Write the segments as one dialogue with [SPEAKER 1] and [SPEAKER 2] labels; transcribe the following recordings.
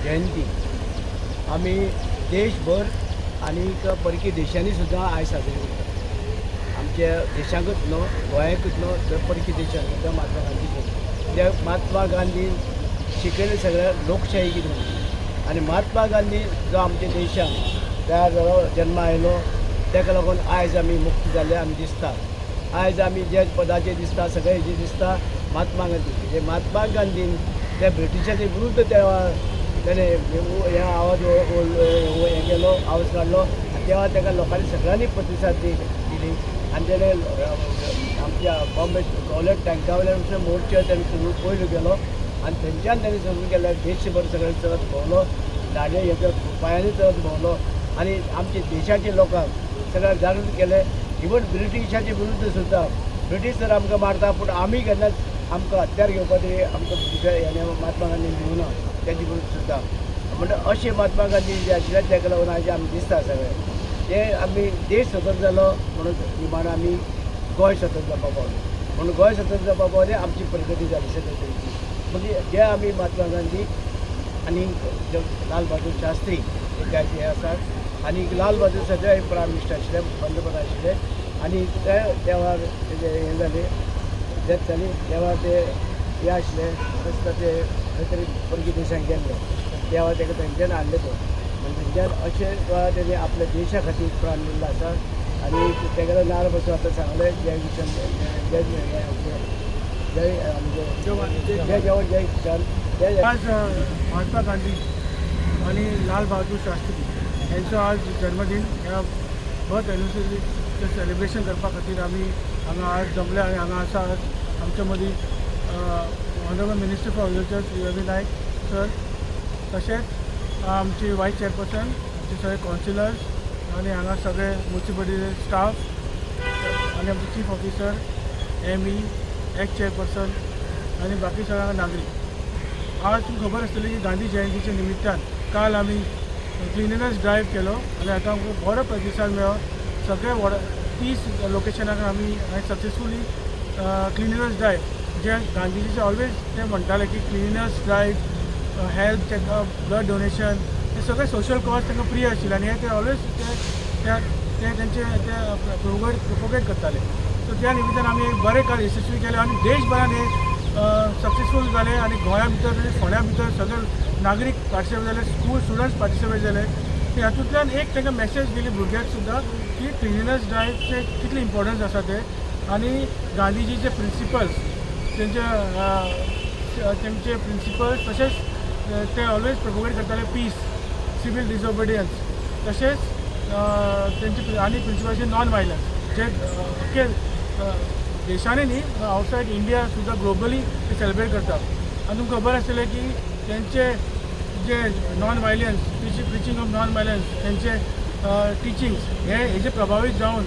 [SPEAKER 1] जयंती आमी देशभर आनी परकी देशांनी सुद्दां आयज साजरी करतात. आमच्या देशांकूच न्हू, गोंयाकूच न्हू, तर परकी देशांत सुद्दां महात्मा गांधी जयंती. कित्याक महात्मा गांधी शिकयलें सगळ्या लोकशाही कितें म्हणून. आनी महात्मा गांधी जो आमच्या देशांत तयार जालो, जन्मा आयलो, ताका लागून आयज आमी मुक्त जाल्ले आमी दिसता. आयज आमी जे पदाचेर दिसता, सगळे जे दिसता, महात्मा गांधी. म्हणजे महात्मा गांधीन त्या ब्रिटिशाचे विरुद्ध तेव्हा तेणे हे आवाज हे केलो, आवाज काडलो आनी तेव्हा ताका लोकांनी सगळ्यांनी प्रतिसाद दिली. आनी तेणे आमच्या बॉम्बे गॉलेट टँका वयल्यान मोर्चा तेणे सुरू पयलो केलो आनी थंयच्यान तेणे सुरू केले. देशभर सगळे चलत भोंवलो, गाडये हेच्या पांयांनी चलत भोंवलो आनी आमच्या देशाच्या लोकांक सगळ्यांक जागृत केले. इवन ब्रिटिशाचे विरुद्ध सुद्दां. ब्रिटीश तर आमकां मारता, पूण आमी केन्नाच आमकां हत्यार घेवपा तरी आमकां ब्रिटिशा हेणे महात्मा गांधीन दिवना, तेजे विरुद्ध सुद्दां. म्हणटा अशें महात्मा गांधी जे आशिल्ले, ताका लागून आयज आमी दिसता सगळें ते आमी देश स्वतंत्र जालो म्हणून निमाणो आमी गोंय स्वतंत्र जावपा पावले. म्हणून गोंय स्वतंत्र जावपा पावले, आमची प्रगती जाली सगळे तरेची. म्हणजे जे आमी महात्मा गांधी आनी लाल बहादूर शास्त्री हे जे आसात. आनी लाल बहादूर शास्त्री हे प्रायम मिनिस्टर आशिल्ले, पंतप्रधान आशिल्ले आनी ते तेव्हा तेजे हें जालें, डेथ जाली, तेव्हा ते हे आशिल्ले, म्हाका दिसता ते खंय तरी परकी देशांत गेल्ले. तेव्हा ताका थंयच्यान हाडले तो. म्हणजे थंयच्यान अशें तेणी आपल्या देशा खातीर प्राण दिल्लो आसा. आनी तेगेलो नार बसून आतां सांगलें, जय किशन, जय जय आमचे जय जवान जय किसान जय.
[SPEAKER 2] आज महात्मा गांधी आणि लाल बहादूर शास्त्री यांचो आज जन्मदिन. ह्या बर्थ एनिवर्सरीचें सेलिब्रेशन करपा खातीर आमी हांगा आज जमले. आनी हांगा आसा आज आमच्या मदीं Honourable Minister for Agriculture Shri Ravi Naik sir, तशेंच आमची वायस चेअरपर्सन, आमचे सगळे कावन्सिलर्स आनी हांगा सगळे मुन्सिपालिटी स्टाफ आनी आमचे chief officer, ME, ex chairperson आनी बाकी सगळे नागरीक. आज तुमकां खबर आसतली की गांधी जयंतीच्या निमित्तान काल आमी क्लिनिनेस ड्रायव्ह केलो आनी आतां आमकां बरो प्रतिसाद मेळ्ळो. सगळे वॉर्ड 30 लोकेशनाक आमी सक्सेसफुली क्लिनिनेस ड्रायव्ह, जे गांधीजीचे ऑलवेज ते म्हणटाले की cleanliness drive, health checkup, blood donation, हे सगळे सोशल कॉज तांकां प्रिय आशिल्ले आनी हे ते ऑलवेज ते ते ते तेंचे ते प्रोपोगेट करताले. सो त्या निमित्तान आमी एक बरें काल यशस्वी केलें आनी देशभरान हे सक्सेसफूल जाले. आनी गोंया भितर तशेंच फोंड्या भितर सगळे नागरीक पार्टिसिपेट जाले, स्कूल स्टुडंट्स पार्टिसिपेट जाले. हातूंतल्यान एक तांकां मॅसेज दिली भुरग्यांक सुद्दां की क्लिनिनेस ड्रायव्हचें कितलें इम्पॉर्टन्स आसा तें आनी गांधीजीचे प्रिंसिपल्स, तेंचे तेंचे प्रिंसिपल्स, तशेंच ते ऑलवेज प्रोपोगेट करताले पीस, सिवील डिसओबिडियन्स, तशेंच तेंचे आनी प्रिंसिपल्स नॉन वायलन्स, जे अख्खे देशांनी न्ही, आवटसायड इंडिया सुद्दां ग्लोबली ते सेलिब्रेट करतात. आनी तुमकां खबर आसतलें की तेंचे जे non violence preaching of non violence, तेंचे टिचिंग्स हे हेजे प्रभावीत जावन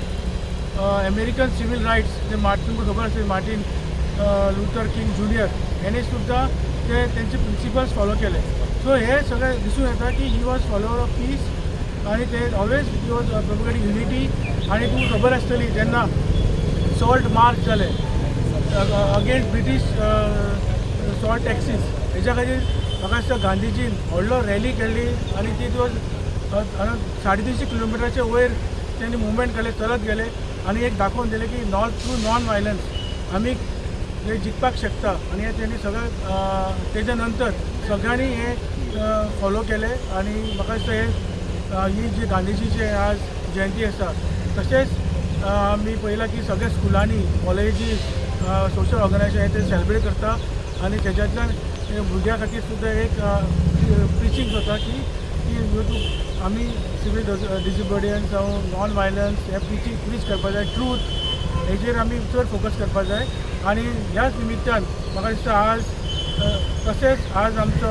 [SPEAKER 2] अमेरिकन सिवील रायट्स जे तुमकां खबर आसतलें, मार्टीन लुथर किंग ज्युनियर हेणे सुद्दां ते तेंचे प्रिंसिपल्स फॉलो केले. सो हे सगळें दिसून येता की he was follower of peace आनी ते always he was propagating unity. आनी तुमकां खबर आसतली, जेन्ना सॉल्ट मार्च जाले अगेन्स्ट ब्रिटीश सॉल्ट टॅक्सीस, हेच्या खातीर म्हाका दिसता गांधीजीन व्हडलो रॅली केल्ली आनी ती दिवस 350 किलोमिटराचे वयर तेणी मुवमेंट केले, चलत गेले आनी एक दाखोवन दिलें की नॉन थ्रू नॉन वायलन्स आमी हे जिखपाक शकता. आनी हे तेणी सगळें तेच्या नंतर सगळ्यांनी हे फॉलो केले. आनी म्हाका दिसता हे ही जी गांधीजीची आज जयंती आसा, तशेंच आमी पळयलां की सगळ्या स्कुलांनी, कॉलेजीस, सोशल ऑर्गनायझेशन हे ते सेलिब्रेट करता. आनी तेज्यातल्यान हे भुरग्यां खातीर सुद्दां एक प्रिचींग जाता की की ह्यो तूं आमी सिवील डिसओबिडियन्स जावं नॉन वायलन्स हे प्रिचींग प्रीच करपा जाय, ट्रूथ हेजेर आमी चड फोकस करपा जाय. आनी ह्याच निमित्तान म्हाका दिसता आज तशेंच आज आमचो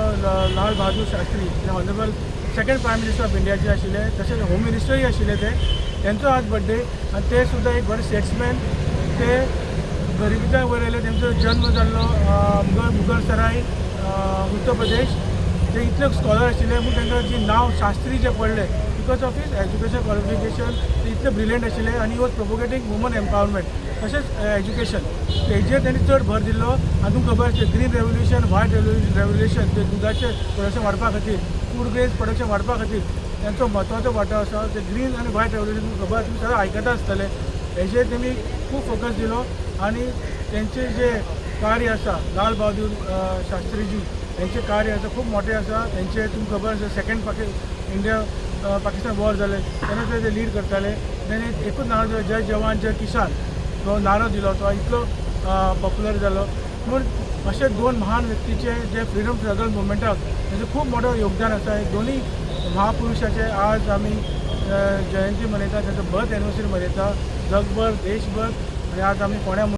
[SPEAKER 2] Lal Bahadur Shastri, Honourable Second Prime Minister of इंडियाचे आशिल्ले, तशेंच होम मिनिस्टरय आशिल्ले ते, तेंचो आज बड्डे. आनी ते सुद्दां एक बरे स्टेट्समॅन. ते गरिबीच्यान वयर आयले. तेंचो जन्म जाल्लो मुगल सराय, उत्तर प्रदेश. ते इतले स्कॉलर आशिल्ले म्हूण तांकां जी नांव शास्त्री जें पडलें. Because Because of his education qualification इतले ब्रिलियंट आशिल्ले आनी he was propagating woman empowerment तशेंच एज्युकेशन. हेजेर तेणी चड भर दिल्लो. आनी तुमकां खबर आसतलें, ग्रीन रेवोल्युशन, व्हायट रेवोल्युशन, ते दुदाचें प्रोडक्शन वाडपा खातीर, फूड ग्रेन्स प्रोडक्शन वाडपा खातीर तेंचो म्हत्वाचो वांटो आसा. ते ग्रीन आनी व्हायट रेवोल्युशन तुमकां खबर, तुमी सगळें आयकता आसतले. हेजेर तेमी खूब फोकस दिलो आनी तेंचे जे कार्य आसा, लाल बहादूर शास्त्रीजी हेंचें कार्य आसा, खूब मोटें आसा तेंचें. तुमकां खबर आसा, सेकंड पाकि इंडिया पाकिस्तान वॉर जालें तेन्ना ते ते लीड करताले. तेणे एकूच नारो दिलो, जय जवान जय किसान. तो नारो दिलो, तो इतलो पॉप्युलर जालो. म्हूण अशे दोन महान व्यक्तीचे जे फ्रिडम स्ट्रगल मुवमेंटाक तेंचें खूब मोठो योगदान आसा. हे दोनूय महापुरुषाचे आज आमी जयंती मनयता, तेंचो बर्थ एनिवर्सरी मनयता जगभर, देशभर. आनी आज आमी फोंड्या